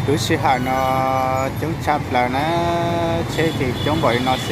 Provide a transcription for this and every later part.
Lub sij hawm no coob tshaj plaws na, tsheb ces coob npaum li no xwb.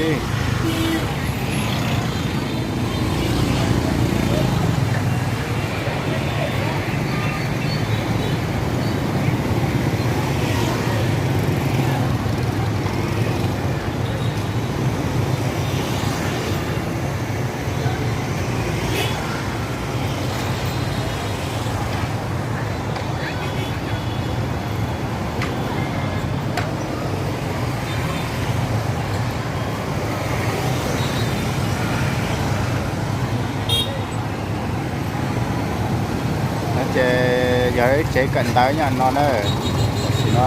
No ces yog ib tsev kawm ntawv nyob no na. Tam sim no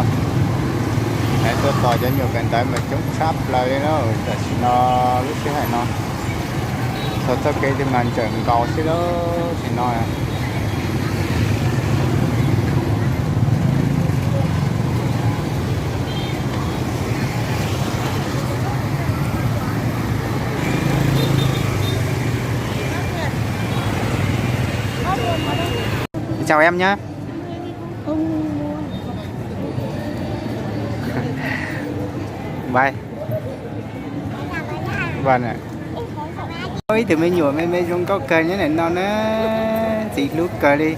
lawv tuaj tos cov nyuam kawm ntawv mas coob tshaj plaws li na. Tam sim no lub sij hawm no txog txoj kev twg mas ntsawm nkaus xwb lub sij hawm no. Chào em nhé. Bye. Bye nè. Ib tug me nyuam me me zoo nkauj kawg nyob ntawm no na, ntxim hlub kawg li.